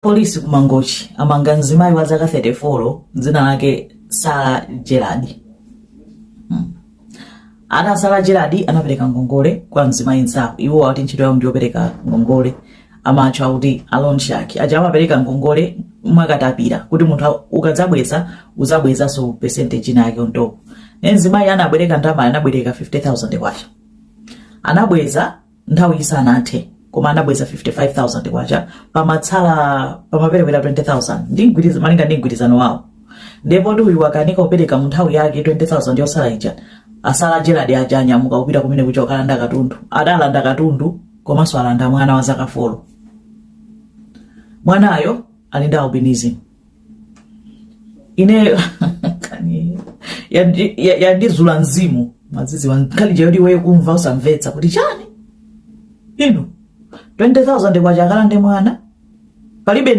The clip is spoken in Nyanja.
Polisi ku Mangochi amanga mzimayi wa zaka 34, dzina lake Sara Gerard. Ana Sara Gerard anapereka ngongole kwa mzimayi mzawo. Iwo akuti ntchito yawo ndiyopereka ngongole, amatcha kuti a loan shark aja amapereka ngongole mwakatapira kuti munthu ukadzabweza uzabwezanso percentage ina yake on top. Ne mzimayi anabwereka ndalama, anabwereka 50,000 kwacha. Anabweza nthawi isanathe, koma anabweza 55,000 kwacha, pamatsala pamaperekera 20,000 ndi malinga ndi mgwirizano wawo. Ndipo ndi uyu wakanika kupereka mu nthawi yake 20,000 yosala ija, a Sara Gerard aja anyamuka kupita kumene kuja kukalanda katundu. Adalanda katundu komanso alanda mwana wa zaka 4. Mwanayo ali ndi albinism. Ine kani yandizula mzimu mazizi nkhali yoti iweyo kumva usamvetsa kuti chani. Inu, 20,000 kwacha akalande mwana, palibe.